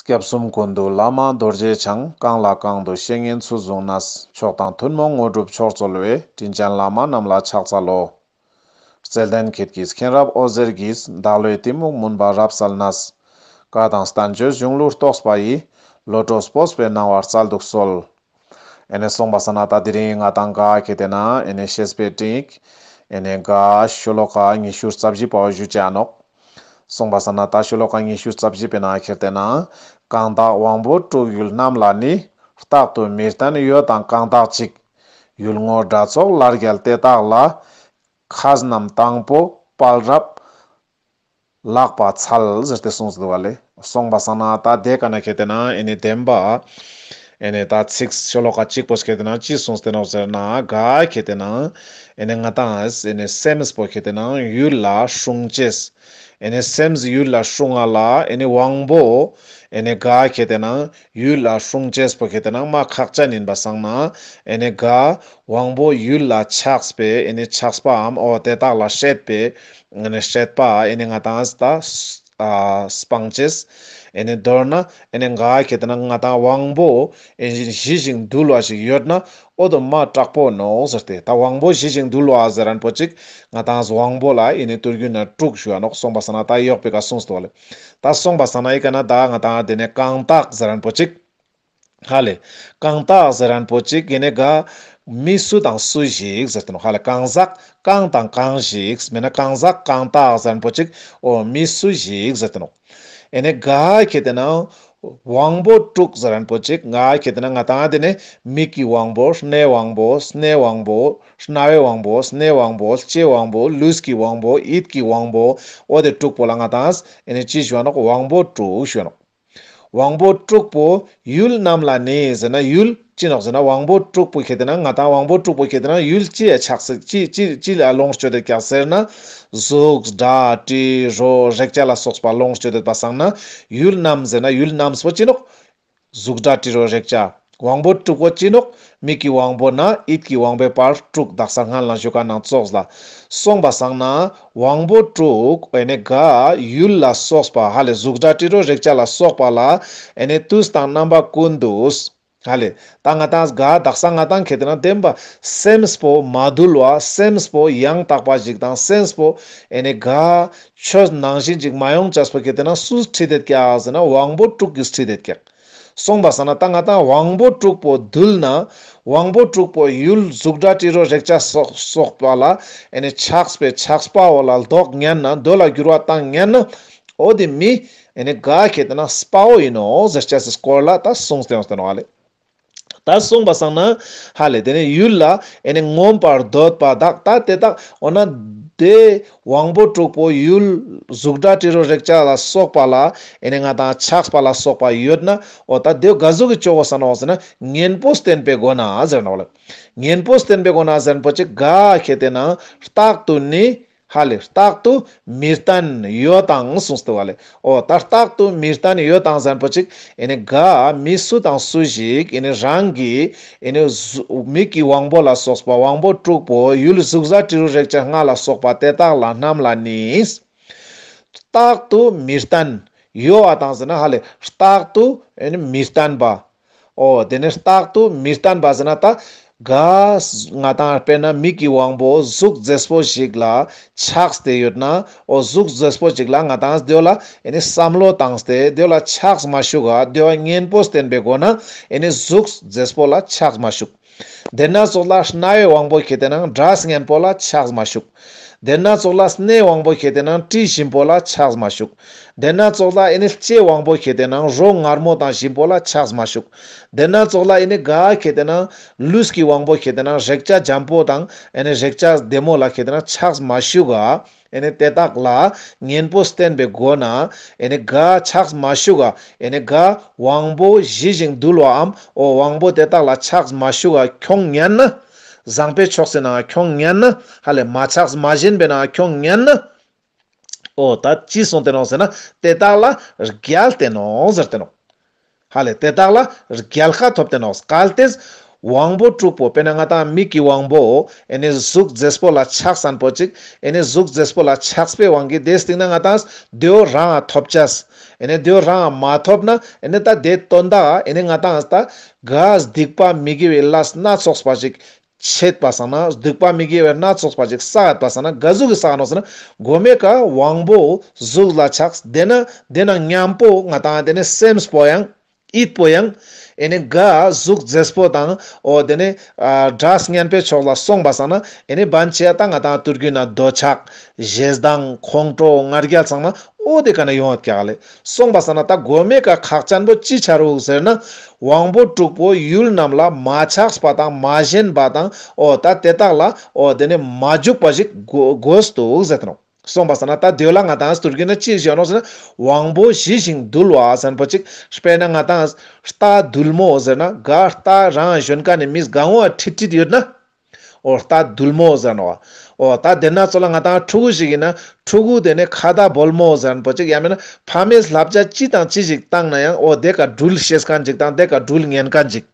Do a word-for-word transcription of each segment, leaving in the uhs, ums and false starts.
སྐྱབས་གསུམ་ཀུན་འདུས་བླ་མ་རྡོ་རྗེ་འཆང་། གང་ལ་གང་འདུལ་བཤེས་གཉེན་ཚུལ་བཟུང་ནས། མཆོག་དང་ཐུན་མོང་དངོས་གྲུབ་མཆོག་སྩོལ་བའི། དྲིན་ཅན་བླ་མ་རྣམས་ལ་ཕྱག་འཚལ་ལོ། བརྩེ་ལྡན་ཁྱེད་ཀྱི་མཁྱེན་རབ་འོད་ཟེར་གྱིས། བདག་བློའི་གཏི་མུག་མུན་པ་རབ་བསལ་ནས། བཀའ་དང་བསྟན་བཅོས་གཞུང་ལུགས་རྟོགས་པ་ཡི། བློ་གྲོས་སྤོབས་པའི་སྣང་བ་སྩལ་དུ་གསོལ། ཨེ་ནེ་སོང་པ་སང་ན་ད་དེ་རིང་ང་དང་ག་ཁེ་ཏེ་ན་ཨེ་ནེ་བཤེས་པའི་སྤྲིངས་ཡིག་ཨེ་ནེ་ག་ཤོ་ལོ་ཀ་ཉི་ཤུ་རྩ་བཞི་པ་བོ་ཞུ་ཅེས་ནོག། སོང་པ་སང་ན་ད་ཤོ་ལོ་ཀ་ཉི་ཤུ་རྩ་བཞི་པའི་ནང་ཁེ་ཏེ་ན། གང་དག་དབང་པོ་དྲུག་ཡུལ་རྣམས་ལ་ནི། རྟག་ཏུ་མི་བརྟན་ཡོད་དང་གང་དག་ཅིག། ཡུལ་ངོར་དགྲ་ཚོགས་ལ་རྒྱལ་དེ་དག་ལ། ཁ་རྣམས་དང་པོ་དཔལ་རབ་ལག་པ་འཚལ་ཟེར་ཏེ་གསུངས་འདུག་པ་ལེ། སོང་པ་སང་ན་ད་དེ་ཀ་ན་ཁེ་ཏེ་ན་ཨེ་ནེ་བདེན་པ་ཨེ་ནེ་ད་ཚིག་ཤོ་ལོ་ཀ་གཅིག་པོ་ཁེ་ཏེ་ན་ཅི་གསུངས་ཏེ་ནོག་ཟེར་ན་ག་ཁེ་ཏེ་ན་ཨེ་ནེ་ང་དང་ཨེ་ནེ་སེམས་པོ་ཁེ་ཏེ་ན་ཡུལ་ལ་སྲུང་ཅེས། ཨེ་ནེ་སེམས་ཡུལ་ལ་སྲུང་ང་ལ་ཨེ་ནེ་དབང་པོ་ཨེ་ནེ་ག་ཁེ་ཏེ་ན་ཡུལ་ལ་སྲུང་ཅེས་པོ་ཁེ་ཏེ་ན་མ་ཁག་ཅན་ཡིན་པ་སང་ན་ཨེ་ནེ་ག་དབང་པོ་ཡུལ་ལ་ཆགས་པའི་ཨེ་ནེ་ཆགས་པའམ་འོ་དེ་དག་ལ་སྲེད་པའི་ཨེ་ནེ་སྲེད་པ་ཨེ་ནེ་ང་དང་ད་ཨ་སྤང་ཅེས། ཨེ་ནེ་མདོར་ན་ཨེ་ནེ་ག་ཁེ་ཏེ་ན་ང་དང་དབང་པོ་ཨེ་ནེ་ཞི་ཞིང་དུལ་བ་ཞིག་ཡོད་ན་འོ་དོ་མ་དྲག་པོ་ནོག་ཟེར་ཏེ། ད་དབང་པོ་ཞི་ཞིང་དུལ་བ་ཟེར་མཁན་པོ་ཅིག་ང་དང་དབང་པོ་ལ་ཨེ་ནེ་དུས་རྒྱུན་ན་དྲུག་ཞུ་བ་ནོག། སོང་པ་སང་ན་ད་ཡོག་པའི་ཀ་གསུངས་ཏེ་ནོག་པ་ལེ། ད་སོང་པ་སང་ན་ཨི་ཀ་ན་ད་ང་དང་དེ་ནེ་གང་དག་ཟེར་མཁན་པོ་ཅིག་ཧ་ལེ། གང་དག་ཟེར་མཁན་པོ་ཅིག་ཨེ་ནེ་ག་མི་སུ་དང་སུ་ཞིག་ཟེར་ཏེ་ནོག། ཧ་ལེ། གང་ཟག་གང་དང་གང་ཞིག་མེད་ན་གང་ཟག་གང་དག་ཟེར་མཁན་པོ་ཅིག་འོ་མི་སུ་ཞིག་ཟེར་ཏེ་ནོག། ཨེ་ནེ་ག་ཁེ་ཏེ་ན་དབང་པོ་དྲུག་ཟེར་མཁན་པོ་ཅིག་ག་ཁེ་ཏེ་ན་ང་དང་དེ་ནེ་མིག་གི་དབང་པོ། སྣའི་དབང་པོ། སྣའི་དབང་པོ། རྣ་བའི་དབང་པོ། སྣའི་དབང་པོ། ལྕེའི་དབང་པོ། ལུས་ཀྱི་དབང་པོ། ཡིད་ཀྱི་དབང་པོ། འོ་དེ་དྲུག་པོ་ལ་ང་དང་ཨེ་ནེ་ཅི་ཞུ་བ་ནོག། དབང་པོ་དྲུག་ཞུ་བ་ནོག། དབང་པོ་དྲུག་པོ་ཡུལ་རྣམས་ལ་ནི་ཟེར་ན་ཡུལ་ཅི་ནོག་ཟེར་ན་དབང་པོ་དྲུག་པོ་ཁེ་ཏེ་ན་ང་དང་དབང་པོ་དྲུག་པོ་ཁེ་ཏེ་ན་ཡུལ་ཅི་ཡ་ཆགས་སེ་ཅི་ཅི་ཅི་ལ་ལོངས་སྤྱོད་དེ་ཀྱག་ཟེར་ན་གཟུགས་སྒྲ་དྲི་རོ་རེག་བྱ་ལ་སོགས་པ་ལོངས་སྤྱོད་དེ་པ་སང་ན་ཡུལ་རྣམས་ཟེར་ན་ཡུལ་རྣམས་པོ་ཅི་ནོག། གཟུགས་སྒྲ་དྲི་རོ་རེག་བྱ། དབང་པོ་དྲུག་པོ་ཅི་ནོག། མིག་གི་དབང་པོ་ན་ཡིད་ཀྱི་དབང་པོའི་བར་དྲུག་དག་ས་སྔན་ལ་ཞུ་ཁན་ནང་ཙོགས་ལ། སོང་པ་སང་ན་དབང་པོ་དྲུག་ཨེ་ནེ་ག་ཡུལ་ལ་སོགས་པ་ཧ་ལེ་གཟུགས་སྒྲ་དྲི་རོ་རེག་བྱ་ལ་སོགས་པ་ལ་ཨེ་ནེ་དུས་དང་རྣམ་པ་ཀུན་ཏུ་ཧ་ལེ་ད་ང་དང་ག་དག་ས་ང་དང་ཁེ་ཏེ་ན་བདེན་པ་སེམས་པོ་མ་དུལ་བ་སེམས་པོ་ཡང་དག་པ་ཞིག་དང་སེམས་པོ་ཨེ་ནེ་ག་ཆོས་ནང་བཞིན་ཅིག་མ་ཡོང་ཅེས་པོ་ཁེ་ཏེ་ན་སུས་ཁྲིད་དེད་ཀྱག་ཟེར་ན་དབང་པོ་དྲུག་གིས་ཁྲིད་དེད་ཀྱག། སོང་པ་སང་ན་ད་ང་དང་དབང་པོ་དྲུག་པོ་དུལ་ན་དབང་པོ་དྲུག་པོ་ཡུལ་གཟུགས་སྒྲ་དྲི་རོ་རེག་བྱ་སོགས་སོགས་པ་ལ་ཨེ་ནེ་ཆགས་པའི་ཆགས་པ་བོ་ལ་ལྡོག་ཉན་ན་དོ་ལ་འགྱུར་བ་བཏང་ཉན་ན་འོ་དེ་མི་ཨེ་ནེ་ག་ཁེ་ཏེ་ན་དཔའ་བོ་ཡིན་ནོག་ཟེར་ཅེས་སི་སྐོར་ལ་ད་གསུངས་ཏེ་ཡོངས་ཏེ་ནོག་ཧ་ལེ། ད་སོང་པ་སང་ན་ཧ་ལེ་དེ་ནེ་ཡུལ་ལ་ཨེ་ནེ་མངོན་པར་འདོད་པ་དག་ད་དེ་དག་འོ་ན་དེ་དབང་པོ་དྲུག་པོ་ཡུལ་གཟུགས་སྒྲ་དྲི་རོ་རེག་བྱ་ལ་སོགས་པ་ལ་ཨེ་ནེ་ང་དང་ཆགས་པ་ལ་སོགས་པ་ཡོད་ན་འོ་ད་དེ་ག་ཟུག་གི་ཆོ་གོ་ས་ནོག་ཟེར་ན་གཉེན་པོ་བསྟེན་པའི་སྒོ་ནས་ཟེར་ནོག་ལེ། གཉེན་པོ་བསྟེན་པའི་སྒོ་ནས་ཟེར་ན་པོ་ཅིག་ག་ཁེ་ཏེ་ན་རྟག་ཏུ་ནི་ཧ་ལེ་རྟག་ཏུ་མི་བརྟན་ཡོད་དང་གསུངས་ཏེ་བ་ལེ། འོ་ད་རྟག་ཏུ་མི་བརྟན་ཡོད་དང་ཟེར་ན་པོ་ཅིག་ཨེ་ནེ་ག་མི་སུ་དང་སུ་ཞིག་ཨེ་ནེ་རང་གི་ཨེ་ནེ་གཟུ་མིག་གི་དབང་པོ་ལ་སོགས་པ་དབང་པོ་དྲུག་པོ་ཡུལ་གཟུགས་སྒྲ་དྲི་རོ་རེག་བྱ་ལྔ་ལ་སོགས་པ་དེ་དག་ལ་རྣམས་ལ་ནི། རྟག་ཏུ་མི་བརྟན་ཡོད་པ་དང་ཟེར་ན་ཧ་ལེ་རྟག་ཏུ་ཨེ་ནེ་མི་བརྟན་པ། འོ་དེ་ནེ་རྟག་ཏུ་མི་བརྟན་པ་ཟེར་ན་ད་ག་ང་དང་དཔེར་ན་མིག་གི་དབང་པོ་གཟུགས་མཛེས་པོ་ཞིག་ལ་ཆགས་ཏེ་ཡོད་ན་འོ་གཟུགས་མཛེས་པོ་ཞིག་ལ་ང་དང་དེ་ལ་ཨེ་ནེ་བསམ་བློ་བཏང་སྟེ་དེ་ལ་ཆགས་མ་ཞུགས་ག་དེ་བ་གཉེན་པོ་བསྟེན་པའི་སྒོ་ནས་ཨེ་ནེ་གཟུགས་མཛེས་པོ་ལ་ཆགས་མ་ཞུགས། དེ་ན་ཙོགས་ལ་རྣ་བའི་དབང་པོ་ཁེ་ཏེ་ན་སྒྲ་སྙན་པོ་ལ་ཆགས་མ་ཞུགས། དེ་ན་ཙོགས་ལ་སྣའི་དབང་པོ་ཁེ་ཏེ་ན་དྲི་ཞིམ་པོ་ལ་ཆགས་མ་ཞུགས། དེ་ན་ཙོགས་ལ་ཨེ་ནེ་ལྕེའི་དབང་པོ་ཁེ་ཏེ་ན་རོ་མངར་མོ་དང་ཞིམ་པོ་ལ་ཆགས་མ་ཞུགས། དེ་ན་ཙོགས་ལ་ཨེ་ནེ་ག་ཁེ་ཏེ་ན་ལུས་ཀྱི་དབང་པོ་ཁེ་ཏེ་ན་རེག་བྱ་འཇམ་པོ་དང་ཨེ་ནེ་རེག་བྱ་བདེ་མོ་ལ་ཁེ་ཏེ་ན་ཆགས་མ་ཞུགས་ག་ཨེ་ནེ་དེ་དག་ལ་གཉེན་པོ་བསྟེན་པའི་སྒོ་ནས་ཨེ་ནེ་ག་ཆགས་མ་ཞུགས་ག་ཨེ་ནེ་ག་དབང་པོ་ཞི་ཞིང་དུལ་བའམ་འོ་དབང་པོ་དེ་དག་ལ་ཆགས་མ་ཞུགས་ག་ཁྱོང་ཉན་ན། བཟང་པོའི་ཕྱོགས་སི་ནང་ཁྱོང་ཉན་ན། ཧ་ལེ་མ་ཆགས་མ་ཞེན་པའི་ནང་ཁྱོང་ཉན་ན། འོ་ད་ཅི་གསུངས་ཏེ་ནོག་ཟེར་ན་དེ་དག་ལ་རྒྱལ་ཏེ་ནོག་ཟེར་ཏེ་ནོག། ཧ་ལེ་དེ་དག་ལ་རྒྱལ་ཁ་ཐོབ་སྟེ་ནོག། གལ་ཏེ་ དབང་པོ་དྲུག་པོ་དཔེར་ན་ང་ཏང་མིག་གི་དབང་པོ་ཨེ་ནི་གཟུགས་མཛེས་པོ་ལ་ཆགས་ཟེར་ཁན་པོ་ཅིག་ཨེ་ནི་གཟུགས་མཛེས་པོ་ལ་ཆགས་པའི་དབང་གིས་དེའི་སྟེང་ན་ང་ཏང་དེའོ་རང་ང་ཐོབ་ཅེས་ཨེ་ནི་དེའོ་རང་ང་མ་ཐོབ་ན་ཨེ་ནི་ད་དེའི་དོན་དག་ཨེ་ནི་ང་ཏང་ད་ག་སྡིག་པ་མི་དགེ་བའི་ལས་སྣ་ཚོགས་པ་ཅིག་ཆད་པ་སང་ན་སྡིག་པ་མི་དགེ་བའི་སྣ་ཚོགས་པ་ཅིག་བསགས་ཡོད་པ་སང་ན་ག་ཟུག་གི་བསགས་ནོག་ཟེར་ན་གོ་མའེ་ཀ་དབང་པོ་གཟུགས་ལ་ཆགས། དེ་ན་དེ་ན་ཉམ་པོ་ང་ཏང་དེ་ནི་སེམས་པོ་ཡང་ཡིད་པོ་ཡང་ཨེ་ནི་ག་གཟུགས་མཛེས་པོ་དང་འོ་དེ་ནི་ཨ་སྒྲ་སྙན་པོའི་ཕྱོགས་ལ་སོང་པ་སང་ན་ཨེ་ནི་བན་ཆེ་ཡ་ད་ང་ཏང་དུས་རྒྱུན་ན་འདོད་ཆགས་ཞེ་སྡང་ཁོང་ཁྲོ་ང་རྒྱལ་ཚང་མ་འོ་དེ་ཀ་ན་ཡོང་ཡོད་ཀྱག་ལེ། སོང་པ་སང་ན་ད་གོ་མའེ་ཀ་ཁག་ཅན་པོ་ཅི་ཆ་རུག་ཟེར་ན་དབང་པོ་དྲུག་པོ་ཡུལ་རྣམས་ལ་མ་ཆགས་པ་དང་མ་ཞེན་པ་དང་འོ་ད་དེ་དག་ལ་འོ་དེ་ནི་མ་འཇུག་པ་ཞིག་དགོས་དགོས་འདུག་ཟེར་ཏེ་ནོག། སོང་པ་སང་ན་ད་དེ་ལ་ང་ཏང་དུས་རྒྱུན་ན་ཅི་ཞིག་ཡོང་ནོག་ཟེར་ན་དབང་པོ་ཞི་ཞིང་དུལ་བ་ཟེར་ཁན་པོ་ཅིག། དཔེར་ན་ང་ཏང་རྟ་དུལ་མོ་ཟེར་ན་ག་རྟ་རང་ཞོན་ཀ་ནི་མིས་གང་བོ་ཁྲིད་ཁྲིད་ཡོད་ན། འོ་རྟ་དུལ་མོ་ཟེར་ནོག། འོ་ད་དེ་ན་ཚོ་ལ་ང་ཏང་ཕྲུ་གུ་ཞིག་ཡིན་ན་ཕྲུ་གུ་དེ་ནི་ཁ་ད་བོལ་མོ་ཟེར་ཁན་པོ་ཅིག་ཡང་མེད་ན་ཕ་མའི་བསླབ་བྱ་ཅི་དང་ཅི་ཞིག་བཏང་ན་ཡང་འོ་དེ་ཀ་འགྲུལ་ཤེས་ཁན་ཅིག་དང་དེ་ཀ་འགྲུལ་ཉན་ཁན་ཅིག།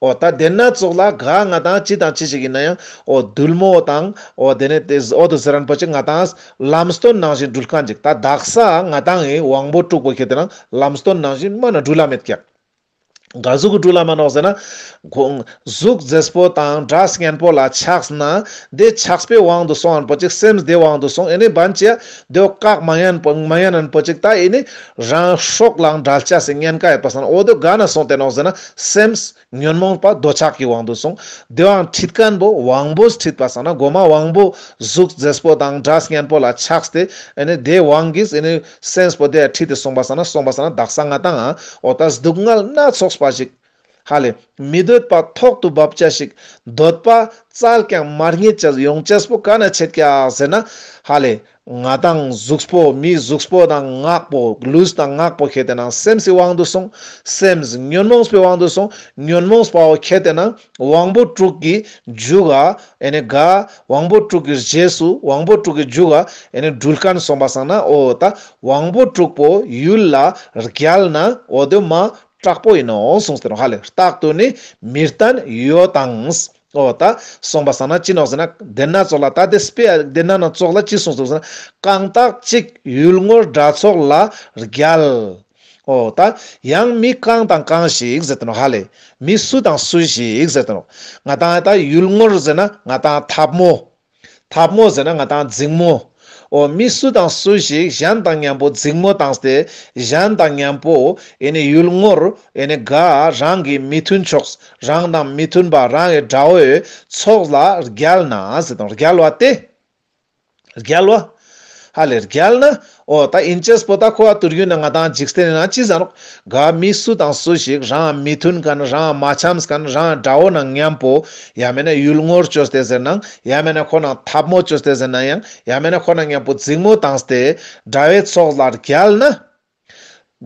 འོ་ད་དེ་ན་ཚོགས་ལ་ག་ང་ཏང་ཅི་དང་ཅི་ཞིག་ཡིན་ན་ཡང་འོ་དུལ་མོ་དང་འོ་དེ་ནི་དེ་འོ་དོ་ཟེར་ཁན་པོ་ཅིག་ང་ཏང་ལམ་སྟོན་ནང་བཞིན་འགྲུལ་ཁན་ཅིག། ད་དག་ས་ང་ཏང་ངི་དབང་པོ་དྲུག་པོ་ཁྱེར་ཏེ་ན་ལམ་སྟོན་ནང་བཞིན་མ་ན་འགྲུལ་ལ་མེད་ཀྱག། ག་ཟུག་གི་འགྲུལ་ལ་མ་ནོག་ཟེར་ན། གོ་གཟུགས་མཛེས་པོ་དང་སྒྲ་སྙན་པོ་ལ་ཆགས་ན་དེ་ཆགས་པའི་དབང་དུ་སོང་ཁན་པོ་ཅིག། སེམས་དེའི་དབང་དུ་སོང་། ཨེ་ནི་བན་ཆེ་ཡ་དེའོ་བཀག་མ་ཉན་པོ་མ་ཉན་ཁན་པོ་ཅིག། ད་ཨེ་ནི་རང་སྲོག་ལའང་བྲལ་ཅེས་སི་ཉེན་ཁ་ཡོད་པ་སང་ན་འོ་དོ་ག་ན་སོང་སྟེ་ནོག་ཟེར་ན་སེམས་ཉོན་མོངས་པ་འདོད་ཆགས་ཀྱི་དབང་དུ་སོང་། དེའང་ཁྲིད་ཁན་པོ་དབང་པོས་ཁྲིད་པ་སང་ན་གོ་མ་དབང་པོ་གཟུགས་མཛེས་པོ་དང་སྒྲ་སྙན་པོ་ལ་ཆགས་ཏེ་ཨེ་ནི་དེའི་དབང་གིས་ཨེ་ནི་སེམས་པོ་དེ་ཁྲིད་དེ་སོང་པ་སང་ན་སོང་པ་སང་ན་དག་ས་ང་ཏང་འོ་ད་སྡུག་བསྔལ་སྣ་ཚོགས་པ་ཞིག། ཧ་ལེ། མི་འདོད་པ་ཐོག་ཏུ་བབ་ཅེས་ཞིག། འདོད་པ་བཙལ་ཀྱང་མ་རྙེད་ཅེས་ཡོང་ཅེས་པོ་ག་ན་ཆེད་ཀྱག་ཟེར་ན། ཧ་ལེ། ང་ཏང་གཟུགས་པོ་མིའི་གཟུགས་པོ་དང་ངག་པོ་ལུས་དང་ངག་པོ་ཁྱེར་ཏེ་ན་སེམས་སི་དབང་དུ་སོང་། སེམས་ཉོན་མོངས་པའི་དབང་དུ་སོང་། ཉོན་མོངས་པའོ་ཁྱེར་ཏེ་ན་དབང་པོ་དྲུག་གི་མཇུག་ག་ཨེ་ནི་ག་དབང་པོ་དྲུག་གི་རྗེས་སུ་དབང་པོ་དྲུག་གི་མཇུག་ག་ཨེ་ནི་འགྲུལ་ཁན་སོང་པ་སང་ན་འོ་ད་དབང་པོ་དྲུག་པོ་ཡུལ་ལ་རྒྱལ་ན་འོ་དོ་མ་དྲག་པོ་ཡིན་ནོག་གསུངས་ཏེ་ནོག། ཧ་ལེ། རྟག་ཏུ་ནི་མི་བརྟན་ཡོད་དང་། འོ་ད་གསུངས་པ་སང་ན་ཅི་ནོག་ཟེར་ན་དེ་ན་ཚོགས་ལ་ད་དེ་སྤེ་དེ་ན་ན་ཚོགས་ལ་ཅི་གསུངས་ཏེ་ཟེར་ན་གང་དག་ཅིག་ཡུལ་ངོར་དགྲ་ཚོགས་ལ་རྒྱལ། འོ་ད་ཡང་མི་གང་དང་གང་ཞིག་ཟེར་ཏེ་ནོག། ཧ་ལེ། མི་སུ་དང་སུ་ཞིག་ཟེར་ཏེ་ནོག། ང་ཏང་ད་ཡུལ་ངོར་ཟེར་ན་ང་ཏང་འཐབ་མོ། འཐབ་མོ་ཟེར་ན་ང་ཏང་འཛིང་མོ། འོ་མི་སུ་དང་སུ་ཞིག་གཞན་དང་མཉམ་པོ་འཛིང་མོ་བཏང་སྟེ་གཞན་དང་མཉམ་པོ་ཨེ་ནི་ཡུལ་ངོར་ཨེ་ནི་ག་རང་གི་མི་མཐུན་ཕྱོགས་རང་དང་མི་མཐུན་པ་རང་གི་དགྲ་བོའི་ཚོགས་ལ་རྒྱལ་ན་ཟེར་དང་རྒྱལ་བ་སྟེ། རྒྱལ་བ། ཧ་ལེ་རྒྱལ་ན། འོ་ད་ཨིན་ཅེས་པོ་ད་ཁོ་བ་དུར་རྒྱུན་ན་ང་ཏང་འཇིག་རྟེན་ན་ཅི་ཟེར་ནོག། ག་མི་སུ་དང་སུ་ཞིག་རང་མི་མཐུན་ཁན་རང་མ་འཆམས་ཁན་རང་དགྲ་བོ་ནང་མཉམ་པོ་ཡང་མེད་ན་ཡུལ་ངོར་བཅོས་ཏེ་ཟེར་ནའང་ཡང་མེད་ན་ཁོ་ནང་འཐབ་མོ་བཅོས་ཏེ་ཟེར་ནའང་ཡང་མེད་ན་ཁོ་ནང་མཉམ་པོ་འཛིང་མོ་བཏང་སྟེ་དགྲ་བོའི་ཚོགས་ལ་རྒྱལ་ན།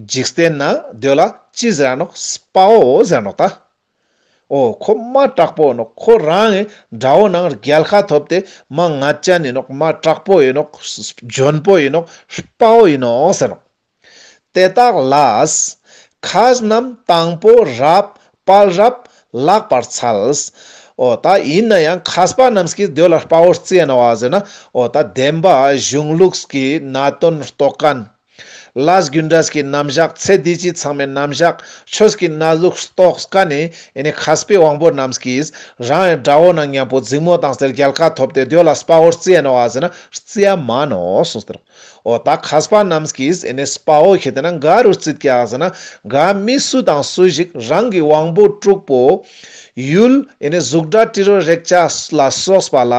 འཇིག་རྟེན་ན་དེ་ལ་ཅི་ཟེར་ནོག། དཔའ་བོ་ཟེར་ནོག་ད། འོ་ཁོ་མ་དྲག་པོ་ནོག། ཁོ་རང་ངི་དགྲ་བོ་ནང་རྒྱལ་ཁ་ཐོབ་སྟེ་མ་ངད་ཅན་ཡིན་ནོག། མ་དྲག་པོ་ཡིན་ནོག། འཇོན་པོ་ཡིན་ནོག། དཔའ་བོ་ཡིན་ནོག་ཟེར་ནོག། དེ་དག་ལས་མཁས་རྣམས་དང་པོ་རབ་དཔའ་རབ་ལག་པར་འཚལ། འོ་ད་ཡིན་ན་ཡང་མཁས་པ་རྣམས་ཀྱིས་དེ་ལ་དཔའ་བོར་བརྩི་ཡ་ནོག་ཟེར་ན། འོ་ད་བདེན་པ་གཞུང་ལུགས་ཀྱི་གནད་དོན་རྟོགས་མཁན། ལས་རྒྱུ་འབྲས་ཀྱི་རྣམ་གཞག་ཚེ་འདི་ཕྱི་ཚང་མའི་རྣམ་གཞག་ཆོས་ཀྱི་གནས་ལུགས་རྟོགས་མཁན་ནི་ཨེ་ནི་མཁས་པའི་དབང་པོ་རྣམས་ཀྱིས་རང་ངི་དགྲ་བོ་ནང་མཉམ་པོ་འཛིང་མོ་བཏང་སྟེ་རྒྱལ་ཁ་ཐོབ་སྟེ་དེ་ལ་དཔའ་བོར་བརྩི་ཡ་ནོག་ཟེར་ན་བརྩི་ཡ་མ་ནོག་གསུངས་ཏེ། འོ་ད་མཁས་པ་རྣམས་ཀྱིས་ཨེ་ནི་དཔའ་བོ་ཁྱེར་ཏེ་ན་ག་རུ་བརྩི་ཀྱག་ཟེར་ན་ག་མི་སུ་དང་སུ་ཞིག་རང་གི་དབང་པོ་དྲུག་པོ་ཡུལ་ཨེ་ནི་གཟུགས་སྒྲ་དྲི་རོ་རེག་བྱ་ལ་སོགས་པ་ལ་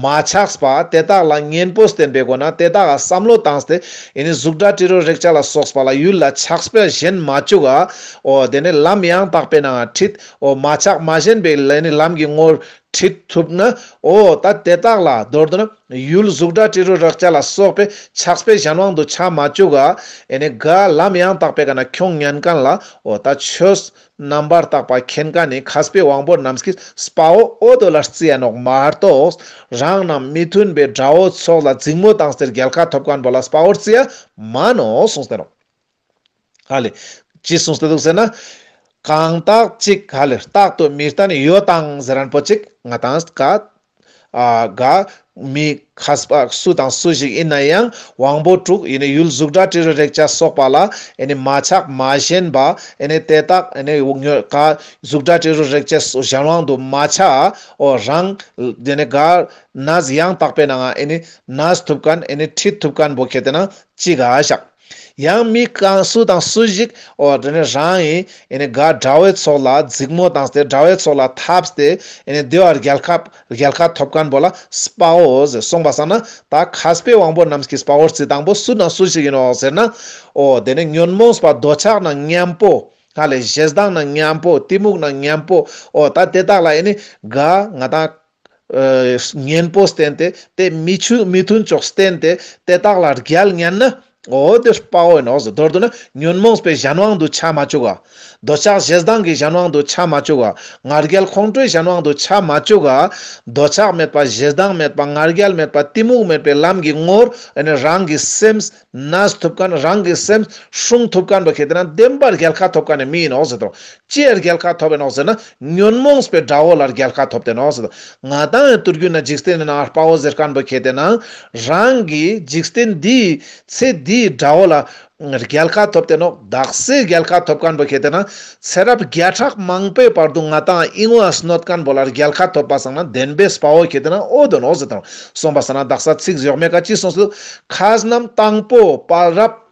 མ་ཆགས་པ་དེ་དག་ལ་གཉེན་པོ་བསྟེན་པའི་སྒོ་ན་དེ་དག་ལ་བསམ་བློ་བཏང་སྟེ་ཨེ་ནི་གཟུགས་སྒྲ་དྲི་རོ་རེག་བྱ་ལ་སོགས་པ་ལ་ཡུལ་ལ་ཆགས་པ་ཞེན་མ་བཅུག་ག། འོ་དེ་ནི་ལམ་ཡང་དག་པའི་ནང་ཁྲིད། འོ་མ་ཆགས་མ་ཞེན་པའི་ལ་ནི་ལམ་གྱི་ངོར་ཁྲིད་ཐུབ་ན། འོ་ད་དེ་དག་ལ་མདོར་བསྡུ་ན་ཡུལ་གཟུགས་སྒྲ་དྲི་རོ་རེག་བྱ་ལ་སོགས་པའི་ཆགས་པའི་གཞན་དབང་དུ་ཆ་མ་བཅུག་ག། ཨེ་ནི་ག་ལམ་ཡང་དག་པའི་ཀ་ན་ཁྱོང་ཉན་མཁན་ལ་འོ་ད་ཆོས་རྣམ་པར་དག་པ་མཁྱེན་མཁན་ནི་མཁས་པའི་དབང་པོ་རྣམས་ཀྱིས་དཔའ་བོ་འོ་དོ་ལ་བརྩི་ཡ་ནོག་མ་གཏོགས་རང་ནང་མི་མཐུན་པའི་དགྲ་བོ་ཚོགས་ལ་འཛིང་མོ་བཏང་སྟེ་རྒྱལ་ཁ་ཐོབ་མཁན་པོ་ལ་དཔའ་བོར་བརྩི་ཡ་མ་ནོག་གསུངས་ཏེ་ནོག། ཧ་ལེ། ཅི་གསུངས་ཏེ་འདུག་ཟེར་ན། གང་དག་ཅིག་ག་ལེ་རྟག་ཏུ་མི་བརྟན་ཡོད་དང་ཟེར་རན་པོ་ཅིག་ང་དང་ག་ཨ་ག་མི་མཁས་པ་སུ་དང་སུ་ཞིག་ཡིན་ན་ཡང་དབང་པོ་དྲུག་ཡིན་ནི་ཡུལ་གཟུགས་སྒྲ་དྲི་རོ་རེག་བྱ་སོགས་པ་ལ་ཨེ་ནི་མ་ཆགས་མ་ཞེན་པ་ཨེ་ནི་དེ་དག་ཨེ་ནི་ག་གཟུགས་སྒྲ་དྲི་རོ་རེག་བྱ་གཞན་དབང་དུ་མ་ཆ་འོ་རང་དེ་ནི་ག་གནས་ཡང་དག་པའི་ནང་ཨེ་ནི་གནས་ཐུབ་མཁན་ཨེ་ནི་ཁྲིད་ཐུབ་མཁན་པོ་ཁེ་ཏེ་ན་ཅིག་ག་ཤག་ཡང་མི་གང་སུ་དང་སུ་ཞིག་འོ་དེ་ནི་རང་ཡིན་ཨེ་ནི་ག་དགྲ་བོའི་ཚོགས་ལ་འཛིང་མོ་བཏང་སྟེ་དགྲ་བོའི་ཚོགས་ལ་འཐབ་སྟེ་ཨེ་ནི་དེ་བར་རྒྱལ་ཁ་རྒྱལ་ཁ་ཐོབ་མཁན་པོ་ལ་དཔའ་བོ་ཟེར་གསུངས་པ་སང་ན་ད་མཁས་པའི་དབང་པོ་རྣམས་ཀྱི་དཔའ་བོར་རྩི་དང་པོ་སུ་དང་སུ་ཞིག་ཡིན་ནོག་ཟེར་ན་འོ་དེ་ནི་ཉོན་མོངས་པ་འདོད་ཆགས་ན་མཉམ་པོ་ཧ་ལས་ཞེ་སྡང་ན་མཉམ་པོ་གཏི་མུག་ན་མཉམ་པོ་འོ་ད་དེ་དག་ལ་ཨེ་ནི་ག་ང་དང་གཉེན་པོ་བསྟེན་ཏེ་དེ་མི་ཆུ་མི་མཐུན་ཕྱོགས་བསྟེན་ཏེ་དེ་དག་ལ་རྒྱལ་ཉན་ན་འོ་དེ་དཔའ་བོ་ཡིན་ནོག་ཟེར། མདོར་བསྡུ་ན་ཉོན་མོངས་པའི་གཞན་དབང་དུ་ཆ་མ་བཅུག་ག་འདོད་ཆགས་ཞེ་སྡང་གི་གཞན་དབང་དུ་ཆ་མ་བཅུག་ག་ང་རྒྱལ་ཁོང་ཁྲོའི་གཞན་དབང་དུ་ཆ་མ་བཅུག་ག་འདོད་ཆགས་མེད་པ་ཞེ་སྡང་མེད་པ་ང་རྒྱལ་མེད་པ་གཏི་མུག་མེད་པའི་ལམ་གྱི་ངོར་ཨེ་ནི་རང་གི་སེམས་གནས་ཐུབ་མཁན་རང་གི་སེམས་སྲུང་ཐུབ་མཁན་པོ་ཁེ་ཏེ་ན་བདེན་པར་རྒྱལ་ཁ་ཐོབ་མཁན་ནི་མི་ཡིན་ནོག་ཟེར་དོ། ཅི་ཡར་རྒྱལ་ཁ་ཐོབ་ཡིན་ནོག་ཟེར་ན་ཉོན་མོངས་པའི་དགྲ་བོ་ལ་རྒྱལ་ཁ་ཐོབ་སྟེ་ནོག་ཟེར་དོ། ང་དང་ཡང་དུས་རྒྱུན་ན་འཇིག་རྟེན་ནི་ནང་དཔའ་བོ་ཟེར་མཁན་པོ་ཁེ་ཏེ་ན་རང་གི་འཇིག་རྟེན་འདིའི་ཚེ་འདིའི་དགྲ་བོ་ལ་རྒྱལ་ཁ་ཐོབ་སྟེ་ནོག་དག་སའི་རྒྱལ་ཁ་ཐོབ་མཁན་པོ་ཁེ་ཏེ་ན་ཚེ་རབས་བརྒྱ་ཕྲག་མང་པོའི་བར་དུ་ང་དང་ཨིན་བ་གནོད་མཁན་པོ་ལ་རྒྱལ་ཁ་ཐོབ་པ་སང་ན་བདེན་པའི་དཔའ་བོ་ཁེ་ཏེ་ན་འོ་དོ་ནོག་ཟེར་དོ། གསུངས་པ་སང་ན་དག་ས་ཚིག་ཡོག་མེ་ཀ་ཅི་གསུངས་སོ། ཁ་རྣམས་དང་པོ་དཔའ་རབ་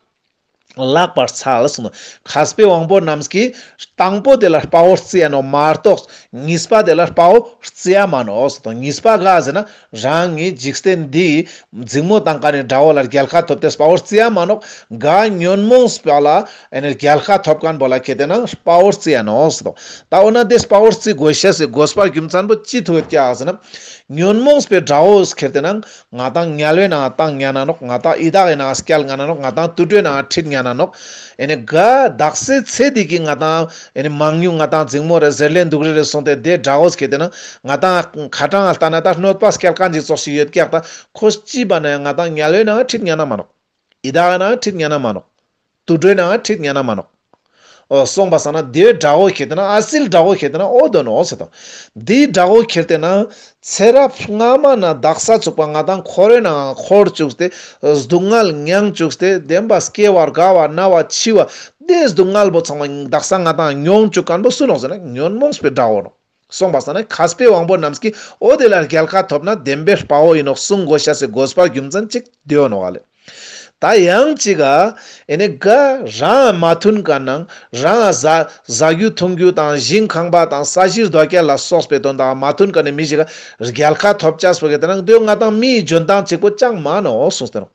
ལགས་པར་འཚལ་གསུངས་ནོག་མཁས་པའི་དབང་པོ་རྣམས་ཀྱིས་དང་པོ་དེ་ལ་དཔའ་བོར་རྩི་ཡ་ནོག་མ་གཏོགས་གཉིས་པ་དེ་ལ་དཔའ་བོར་རྩི་ཡ་མ་ནོག་ཟེར་དོ། གཉིས་པ་ག་ཟེར་ན་རང་ངི་འཇིག་རྟེན་འདིའི་འཛིང་མོ་བཏང་མཁན་ནི་དགྲ་བོ་ལ་རྒྱལ་ཁ་ཐོབ་སྟེ་དཔའ་བོར་རྩི་ཡ་མ་ནོག་ག་ཉོན་མོངས་པ་ལ་ཨེ་ནི་རྒྱལ་ཁ་ཐོབ་མཁན་པོ་ལ་ཁེ་ཏེ་ན་དཔའ་བོར་རྩི་ཡ་ནོག་ཟེར་དོ། ད་འོ་ན་དེ་དཔའ་བོར་རྩི་དགོས་ཤེས་སི་དགོས་པ་རྒྱུ་མཚན་པོ་ཅི་ཐུག་ཡོད་ཀྱག་ཟེར་ན་ཉོན་མོངས་པའི་དགྲ་བོ་ཁེ་ཏེ་ན་ང་དང་དམྱལ་བའི་ནང་བཏང་ཉན་ན་ནོག་ང་དང་ཡི་དྭགས་ཡི་ནང་སྐྱལ་ཉན་ན་ནོག་ང་དང་དུད་འགྲོའི་ནང་ཁྲིད་ཉན་ན་ནོག་ཨེ་ནི་ག་དག་སའི་ཚེ་འདི་གི་ང་དང་ཨེ་ནི་མང་ཉུང་ང་དང་འཛིང་མོ་རེ་ཟེར་ལེན་སྡུག་རེ་རེ་སོང་སྟེ་དེ་དགྲ་བོ་ཁེ་ཏེ་ན་ང་དང་ཁ་གྲངས་ལྟ་ན་ད་གནོད་པ་སྐྱལ་མཁན་ཅིག་ཙོགས་ཤིག་ཡོད་ཀྱག་ད་ཁོ་ཅི་བ་ན་ཡང་ང་དང་དམྱལ་བའི་ནང་ཁྲིད་ཉན་ན་མ་ནོག་ཡི་དྭགས་ནང་ཁྲིད་ཉན་ན་མ་ནོག་དུད་འགྲོའི་ནང་ཁྲིད་ཉན་ན་མ་ནོག་འོ་གསུངས་པ་སང་ན་དེའི་དགྲ་བོ་ཁེ་ཏེ་ན་ཨ་སིལ་དགྲ་བོ་ཁེ་ཏེ་ན་འོ་དོ་ནོག་ཟེར་དོ། དེའི་དགྲ་བོ་ཁེ་ཏེ་ན་ཚེ་རབས་སྔ་མ་ན་དག་ས་ཚུག་པ་ང་དང་འཁོར་བའི་ནང་འཁོར་བཅུག་སྟེ་སྡུག་བསྔལ་མྱངས་བཅུག་སྟེ་བདེན་པ་སྐྱེ་བ་རྒ་བ་ན་བ་འཆི་བ་དེ་སྡུག་བསྔལ་པོ་ཚང་མ་དག་ས་ང་དང་མྱོང་བཅུག་མཁན་པོ་སུ་ནོག་ཟེར་ན་ཉོན་མོངས་པའི་དགྲ་བོ་ནོག་གསུངས་པ་སང་ན་མཁས་པའི་དབང་པོ་རྣམས་ཀྱིས་འོ་དེ་ལ་རྒྱལ་ཁ་ཐོབ་ན་བདེན་པའི་དཔའ་བོ་ཡིན་ནོག་གསུང་དགོས་ཤེས་སི་དགོས་པ་རྒྱུ་མཚན་ཅིག་དེའོ་ནོག་ཨ་ལེ། ད་ཡང་ཅིག་ག་ཨེ་ནི་ག་རང་མ་མཐུན་མཁན་ནང་རང་ཟ་ཟ་རྒྱུ་འཐུང་རྒྱུ་དང་ཞིང་ཁང་པ་དང་ས་གཞི་རྡོ་སྐྱེལ་ལ་སོགས་པའི་དོན་དག་མ་མཐུན་མཁན་ནི་མི་ཞིག་ག་རྒྱལ་ཁ་ཐོབ་ཅེས་པོ་གི་དེ་ནང་དེ་ང་དང་མིའི་འཇོན་ཐང་གཅིག་པོ་ཅང་མ་ནོག་གསུངས་ཏེ་ནོག་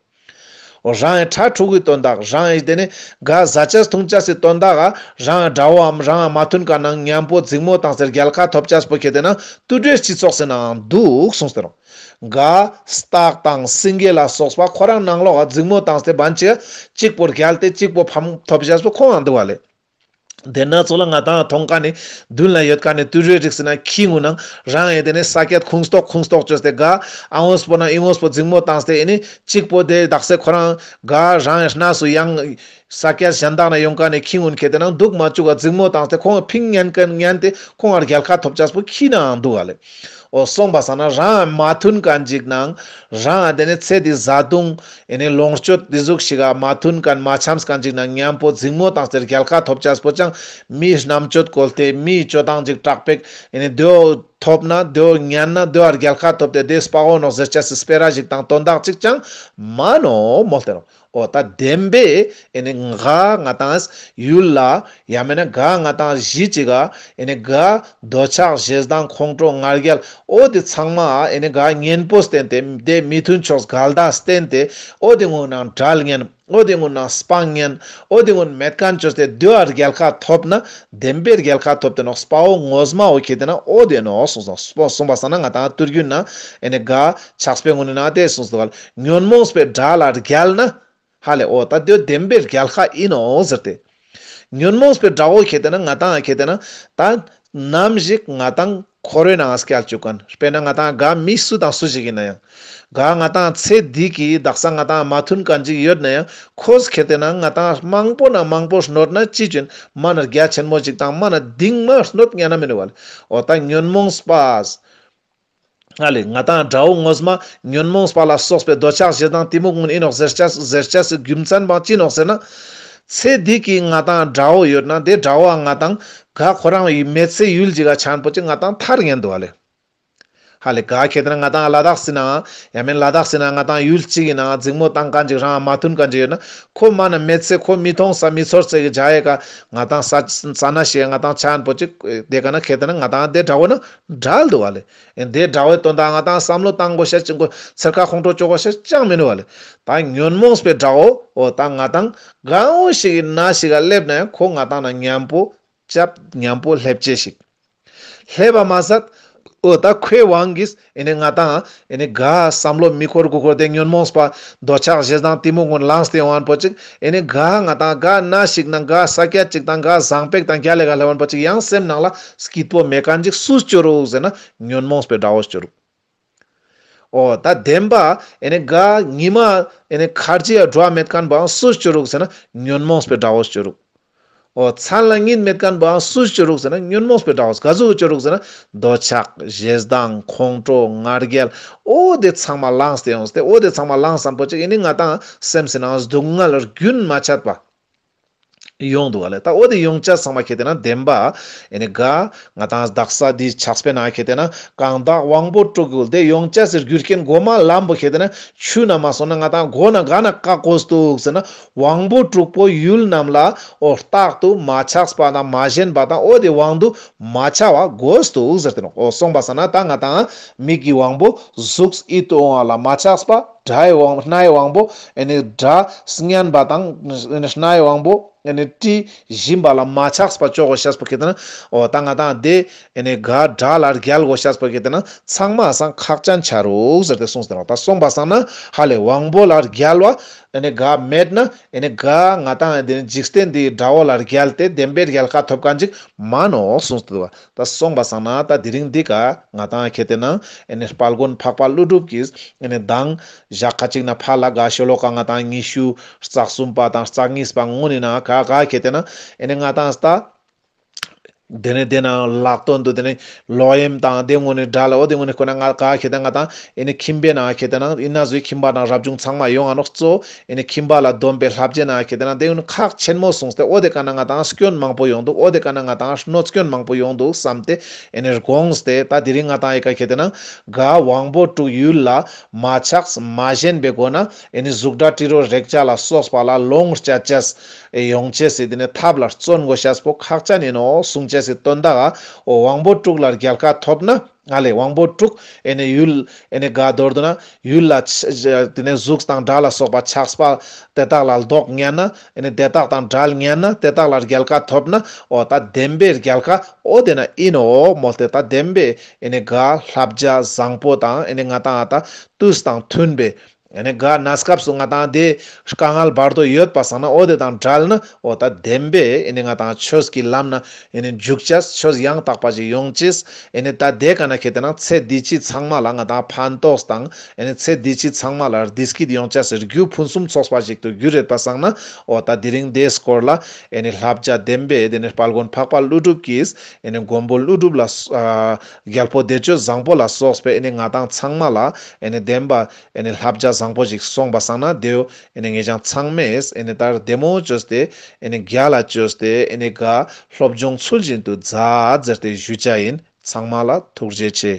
འོ་རང་ཡི་ཕྲུ་གུའི་དོན་དག་རང་ཡི་དེ་ནི་ག་ཟ་ཅེས་འཐུང་ཅེས་སི་དོན་དག་ག་རང་དགྲ་བོའམ་རང་མ་མཐུན་མཁན་ནང་མཉམ་པོ་འཛིང་མོ་བཏང་སྟེ་རྒྱལ་ཁ་ཐོབ་ཅེས་པོ་གི་དེ་ནང་དུད་འགྲོའི་སྤྱི་ཚོགས་སི་ནང་འདུག་གསུངས་ཏེ་ནོག་ག་སྟག་དང་སེང་གེ་ལ་སོགས་པ་ཁོ་རང་ནང་ལོགས་ལ་འཛིང་མོ་བཏང་སྟེ་བན་ཅིག་གཅིག་པོ་རྒྱལ་ཏེ་གཅིག་པོ་ཕམ་ཐོབ་ཅེས་པོ་ཁོང་ང་འདུག་བ་ལེ། དེ་ན་ཚོ་ལ་ང་དང་མཐོང་མཁན་ནི་མདུན་ལ་ཡོད་མཁན་ནི་དུད་འགྲོའི་རིགས་ཟེར་ན་ཁྱི་གུན་ནང་རང་ཡི་དེ་ནི་ས་ཀྱད་ཁུངས་གཏོགས་ཁུངས་གཏོགས་བཅོས་ཏེ་ག་ཨ་ངོས་པོ་ན་ཨི་ངོས་པོ་འཛིང་མོ་བཏང་སྟེ་ཨེ་ནི་གཅིག་པོ་དེ་དག་ས་ཁོ་རང་ག་རང་ཡི་གནས་སུ་ཡང་ས་ཀྱད་གཞན་དག་ན་ཡོང་མཁན་ནི་ཁྱི་གུན་ཁེ་དེ་ནང་འདུག་མ་བཅུག་ག་འཛིང་མོ་བཏང་སྟེ་ཁོང་ཕིང་ཉན་མཁན་ཉན་ཏེ་ཁོང་ང་རྒྱལ་ཁ་ཐོབ་ཅེས་པོ་ཁྱི་ནང་འདུག་ག་ལེ། འོ་སོང་པ་སང་ན་རང་མ་མཐུན་མཁན་ཅིག་ནང་རང་དེ་ནི་ཚེ་འདི་བཟའ་བཏུང་ཨེ་ནི་ལོངས་སྤྱོད་འདི་ཟུག་ཞིག་ག་མ་མཐུན་མཁན་མ་འཆམས་མཁན་ཅིག་ནང་མཉམ་པོ་འཛིང་མོ་བཏང་སྟེ་རྒྱལ་ཁ་ཐོབ་ཅེས་པོ་ཅང་མིའི་རྣམ་དཔྱོད་བཀོལ་ཏེ་མིའི་སྤྱོད་སྟངས་ཅིག་དྲག་པེག་ཨེ་ནི་དེའོ་ཐོབ་ན་དེའོ་ཉན་ན་དེའོ་རྒྱལ་ཁ་ཐོབ་སྟེ་དེ་དཔའ་བོ་ནོག་ཟེར་ཅེས་སི་སྤེ་ར་ཞིག་དང་དོན་དག་ཅིག་ཅང་མ་ནོག་མོལ་ཏེ་ནོག་འོ་ད་བདེན་པའི་ཨེ་ནི་ག་ང་དང་ཡུལ་ལ་ཡང་མེད་ན་ག་ང་དང་གཞི་ཅིག་ག་ཨེ་ནི་ག་འདོད་ཆགས་ཞེ་སྡང་ཁོང་ཁྲོ་ང་རྒྱལ་འོ་དེ་ཚང་མ་ཨེ་ནི་ག་གཉེན་པོ་བསྟེན་ཏེ་དེ་མི་མཐུན་ཕྱོགས་འགལ་ཟླ་བསྟེན་ཏེ་འོ་དེ་གུན་ནང་བྲལ་ཉན། འོ་དེ་གུན་ནང་སྤང་ཉན། འོ་དེ་གུན་མེད་མཁན་བཅོས་ཏེ་དེའོ་རྒྱལ་ཁ་ཐོབ་ན་བདེན་པའི་རྒྱལ་ཁ་ཐོབ་སྟེ་ནོག་དཔའ་བོ་ངོ་མ་འོ་ཁེ་དེ་ན་འོ་དེ་ནོག་གསུངས་སོང་། གསུངས་པ་སང་ན་ང་དང་དུས་རྒྱུན་ན་ཨེ་ནི་ག་ཕྱག་དཔེ་གུན་ནི་ནང་དེ་གསུངས་སོང་། ཉོན་མོངས་པའི་དགྲ་ལ་རྒྱལ་ན། ཧ་ལེ་འོ་ད་དེ་བདེན་པའི་རྒྱལ་ཁ་ཡིན་ནོག་ཟེར་ཏེ། ཉོན་མོངས་པའི་དགྲ་བོ་ཁེ་དེ་ན་ང་དང་ཁེ་དེ་ན་ད་ནམ་ཞིག་ང་དང་ འཁོར་བའི་ནང་སྐྱལ་བཅུག་མཁན། དཔེར་ན་ང་ཏང་ག་མི་སུ་དང་སུ་ཞིག་ཡིན་ན་ཡང་། ག་ང་ཏང་ཚེ་འདི་གི་དག་ས་ང་ཏང་མ་མཐུན་མཁན་ཅིག་ཡོད་ན་ཡང་། ཁོས་ཁེ་ཏེ་ན་ང་ཏང་མང་པོ་ན་མང་པོ་གནོད་ན་ཅི་ཅོ་ཡིན། མ་ན་རྒྱ་ཆེན་མོ་ཅིག་དང་མ་ན་གཏིང་མ་གནོད་ཉན་ན་མི་ནུག་པ་ལེ། འོ་ད་ཉོན་མོངས་པ། ཨ་ལེ། ང་ཏང་དགྲ་བོ་ངོ་མ་ཉོན་མོངས་པ་ལ་སོགས་པའི་འདོད་ཆགས་ཞེ་སྡང་གཏི་མུག་གུན་ཡིན་ནོག་ཟེར་ཅེས་ཟེར་ཅེས་སི་རྒྱུ་མཚན་པོ་ཅི་ནོག་ཟེར་ན། ཚེ་འདི་གི་ང་ཏང་དགྲ་བོ་ཡོད་ན་དེ་དགྲ་བོ་ང་ཏང་ག་ཁོ་རང་གི་མེད་ཚེ་ཡུལ་ཅིག་ག་ཆ་ན་པོ་ཅིག་ང་ཏང་ཐར་ཉན་འདུག་པ་ལེ། ཧ་ལེ། ག་ཁེ་ཏེ་ན་ང་ཏང་ལ་དྭགས་སི་ནང་ཡང་མེན་ལ་དྭགས་སི་ནང་ང་ཏང་ཡུལ་ཅིག་གི་ནང་འཛིང་མོ་བཏང་མཁན་ཅིག་རང་མ་མཐུན་མཁན་ཅིག་ཡོད་ན། ཁོ་མ་ན་མེད་ཚེ་ཁོ་མི་མཐོང་ས་མི་ཚོར་ཚེ་གི་ཇ་ཡེ་ཀ་ང་ཏང་ས་ས་ན་ཤེས་ང་ཏང་ཆ་ན་པོ་ཅིག་དེ་ཀ་ན་ཁེ་ཏེ་ན་ང་ཏང་དེ་དགྲ་བོ་ན་བྲལ་འདུག་པ་ལེ། ཨེ་དེ་དགྲ་བོའི་དོན་དག་ང་ཏང་བསམ་བློ་བཏང་དགོས་ཤེས་ཅི་དགོས་ཚེར་ཁ་ཁོང་ཁྲོ་བཅོ་དགོས་ཤེས་ཅང་མི་འདུག་པ་ལེ། ད་ཉོན་མོངས་པའི་དགྲ་བོ་འོ་ད་ང་ཏང་གང་བོ་ཞིག་གི་ན་ཞིག་ག་སླེབས་ན་ཡང་ཁོ་ང་ཏང་ན་མཉམ་པོ་ཅབ་མཉམ་པོ་སླེབས་ཅེས་ཤིག་སླེབས་པ་མ་ཟད། འོ་ད་ཁོའི་དབང་གིས་ཨེ་ནི་ང་ཏང་ཨེ་ནི་ག་བསམ་བློ་མི་འཁོར་དགུ་འཁོར་དེ་ཉོན་མོངས་པ་འདོད་ཆགས་ཞེ་སྡང་གཏི་མུག་གུན་ལངས་ཏེ་ཡོང་བ་པོ་ཅིག་ཨེ་ནི་ག་ང་ཏང་ག་ན་ཞིག་ན་ག་ས་ཀྱད་ཅིག་དང་ག་བཟང་པོ་དང་རྒྱལ་ལ་ག་སླེབས་པ་པོ་ཅིག་ཡང་སེམས་ནང་ལ་སྐྱིད་པོ་མེད་མཁན་ཅིག་སུས་ཅོ་རུག་ཟེར་ན་ཉོན་མོངས་པའི་དགྲ་བོས་ཅོ་རུག་འོ་ད་བདེན་པ་ཨེ་ནི་ག་ཉི་མ་ཨེ་ནི་ཁར་ཅི་ཡ་འགྲོ་བ་མེད་མཁན་པོའང་སུས་ཅོ་རུག་ཟེར་ན་ཉོན་མོངས་པའི་དགྲ་བོས་ཅོ་རུག་འོ་མཚན་ལ་གཉིད་མེད་མཁན་པོའང་སུས་ཅོ་རུག་ཟེར་ན་ཉོན་མོངས་པའི་དགྲ་བོས། ག་ཟུག་ཅོ་རུག་ཟེར་ན་འདོད་ཆགས་ཞེ་སྡང་ཁོང་ཁྲོ་ང་རྒྱལ་འོ་དེ་ཚང་མ་ལངས་ཏེ་ཡོངས་ཏེ་འོ་དེ་ཚང་མ་ལངས་སམ་པོ་ཅིག་ཨེ་ནི་ང་ཏང་སེམས་སི་ནང་སྡུག་བསྔལ་རྒྱུན་མ་ཆད་པ་ཡོང་འདུག་པ་ལེ། ད་འོ་དེ་ཡོང་ཅེས་ཚང་མ་ཁེ་ཏེ་ན་བདེན་པ་ཨེ་ནི་ག་ང་ཏང་དག་ས་འདི་ཆགས་པའི་ནང་ཁེ་ཏེ་ན་གང་དག་དབང་པོ་དྲུག་ཡུལ་དེ་ཡོང་ཅེས་སི་རྒྱུ་རྐྱེན་གོ་མ་ལམ་པོ་ཁེ་ཏེ་ན་ཆུ་ན་མ་སོང་ན་ང་ཏང་གོ་ན་ག་ན་ཀ་གོས་འདུག་ཟེར་ན་དབང་པོ་དྲུག་པོ་ཡུལ་རྣམས་ལ་འོ་རྟག་ཏུ་མ་ཆགས་པ་དང་མ་ཞེན་པ་དང་འོ་དེ་དབང་དུ་མ་ཆ་བ་གོས་འདུག་ཟེར་ཏེ་ནོག་འོ་སོང་པ་སང་ན་ད་ང་ཏང་མིག་གི་དབང་པོ་གཟུགས་ཡིད་དུ་འོང་བ་ལ་མ་ཆགས་པ། སྒྲ་ཡི་དབང་སྣ་ཡི་དབང་པོ་ཨེ་ནི་སྒྲ་སྙན་པ་དང་ཨེ་ནི་སྣ་ཡི་དབང་པོ་ཨེ་ནི་དྲི་ཞིམ་པ་ལ་མ་ཆགས་པ་ཅོ་དགོས་ཤེས་པོ་ཁེ་ཏེ་ན་འོ་ད་ང་ཏང་དེ་ཨེ་ནི་ག་སྒྲ་ལ་རྒྱལ་དགོས་ཤེས་པོ་ཁེ་ཏེ་ན་ཚང་མ་སང་ཁག་ཅན་ཆ་རུག་ཟེར་ཏེ་གསུངས་ཏེ་ནོག་ད་སོང་པ་སང་ན་ཧ་ལེ་དབང་པོ་ལ་རྒྱལ་བ་ཨེ་ནི་ག་མེད་ན་ཨེ་ནི་ག་ང་ཏང་ཨེ་ནི་འཇིག་རྟེན་འདིའི་དགྲ་བོ་ལ་རྒྱལ་ཏེ་བདེན་པའི་རྒྱལ་ཁ་ཐོབ་མཁན་ཅིག་མ་ནོག་གསུངས་ཏེ་འདུག་པ། ད་སོང་པ་སང་ན་ད་དེ་རིང་འདི་ཀ་ང་ཏང་ཁེ་ཏེ་ན་ཨེ་ནི་དཔལ་མགོན་འཕགས་པ་ཀླུ་སྒྲུབ་ཀྱིས་ཨེ་ནི་མདང་ཞག་ཁ་ཅིག་ན་ཕར་ལ་ག་ཤོ་ལོ་ཀ་ང་ཏང་ཉི་ཤུ་རྩ་གསུམ་པ་དང་རྩ་གཉིས་པ་གུན་ནི་ནང་ག་ག་ཁེ་ཏེ་ན་ཨེ་ནི་ང་ཏང་ད་དེ་ནས་དེ་ན་ལྷག་དོན་དུ་དེ་ནས་ལོག་གཡེམ་དང་དེ་གུན་ནི་དགྲ་ལ་འོ་དེ་གུན་ནི་ཁོ་ན་ང་ག་ཁེ་ཏེ་ན་ང་ཏང་ཨེ་ནི་ཁྱིམ་པའི་ནང་ཁེ་ཏེ་ན་ཨིན་ན་ཟུག་ཁྱིམ་པ་དང་རབ་བྱུང་ཚང་མ་ཡོང་ང་ནོག་གཙོ་ཨེ་ནི་ཁྱིམ་པ་ལ་སྡོམ་པའི་བསླབ་བྱའི་ནང་ཁེ་ཏེ་ན་དེ་གུན་ཁག་ཆེན་མོ་གསུངས་ཏེ་འོ་དེ་ཀ་ན་ང་ཏང་སྐྱོན་མང་པོ་ཡོང་འདུག་འོ་དེ་ཀ་ན་ང་ཏང་གནོད་སྐྱོན་མང་པོ་ཡོང་འདུག་བསམ་སྟེ་ཨེ་ནི་དགོངས་ཏེ་ད་དེ་རིང་ང་ཏང་ཨེ་ཀ་ཁེ་ཏེ་ན་ག་དབང་པོ་དྲུག་ཡུལ་ལ་མ་ཆགས་མ་ཞེན་པའི་སྒོ་ན་ཨེ་ནི་གཟུགས་སྒྲ་དྲི་རོ་རེག་བྱ་ལ་སོགས་པ་ལ་ལོངས་སྤྱད་ཅེས་ཡོང་ཅེས་སི་དེ་ནས་ཐབས་ལ་བརྩོན་དགོས་ཤེས་པོ་ཁག་ཅན་ཡིན་ནོག་གསུང་ཅེས་སི་དོན་དག་ག་འོ་དབང་པོ་དྲུག་ལ་རྒྱལ་ཁ་ཐོབ་ན་ཨ་ལེ་དབང་པོ་དྲུག་ཨེ་ནི་ཡུལ་ཨེ་ནི་ག་མདོར་བསྡུ་ན་ཡུལ་ལ་དེ་ནས་གཟུགས་དང་སྒྲ་ལ་སོགས་པ་ཆགས་པ་དེ་དག་ལ་ལྡོག་ཉན་ན་ཨེ་ནི་དེ་དག་དང་བྲལ་ཉན་ན་དེ་དག་ལ་རྒྱལ་ཁ་ཐོབ་ན་འོ་ད་བདེན་པའི་རྒྱལ་ཁ་འོ་དེ་ན་ཡིན་ནོག་མོལ་ཏེ་ད་བདེན་པའི་ཨེ་ནི་ག་བསླབ་བྱ་བཟང་པོ་དང་ཨེ་ནི་ང་ཏང་ཨ་ད་དུས་དང་མཐུན་པའི་ཨེ་ནི་ག་གནས་སྐབས་སུ་ང་ཏང་དེ་དཀའ་ངལ་བར་དོ་ཡོད་པ་སང་ན་འོ་དེ་དང་བྲལ་ན་འོ་ད་བདེན་པའི་ཨེ་ནི་ང་ཏང་ཆོས་ཀྱི་ལམ་ན་ཨེ་ནི་འཇུག་ཅེས་ཆོས་ཡང་དག་པ་ཞིག་ཡོང་ཅེས་ཨེ་ནི་ད་དེ་ཀ་ན་ཁེ་ཏེ་ན་ཚེ་འདི་ཕྱི་ཚང་མ་ལ་ང་ཏང་ཕན་ཐོགས་དང་ཨེ་ནི་ཚེ་འདི་ཕྱི་ཚང་མ་ལ་བདེ་སྐྱིད་ཡོང་ཅེས་སི་རྒྱུ་ཕུན་སུམ་ཚོགས་པ་ཞིག་ཏུ་འགྱུར་ཡོད་པ་སང་ན་འོ་ད་དེ་རིང་དེའི་སྐོར་ལ་ཨེ་ནི་བསླབ་བྱ་བདེན་པའི་དེ་ནི་དཔལ་མགོན་འཕགས་པ་ཀླུ་སྒྲུབ་ཀྱིས་ཨེ་ནི་མགོན་པོ་ཀླུ་སྒྲུབ་ལ་ཨ་རྒྱལ་པོ་བདེ་སྤྱོད་བཟང་པོ་ལ་སོགས་པའི་ཨེ་ནི་ང་ཏང་ཚང་མ་ལ་ཨེ་ནི་བདེན་པ་ཨེ་ནི་བསླབ་བྱ་བཟང་པོ་ཞིག་སོང་པ་སང་ན་དེའོ་ཨེ་ནི་ངེད་ཅག་ཚང་མས་ཨེ་ནི་ད་བདེ་མོ་བཅོས་ཏེ་ཨེ་ནི་རྒྱལ་ལ་བཅོས་ཏེ་ཨེ་ནི་ག་སློབ་སྦྱོང་ཚུལ་བཞིན་དུ་མཛད་ཟེར་ཏེ་ཞུ་བྱ་ཡིན། ཚང་མ་ལ་ཐུགས་རྗེ་ཆེ།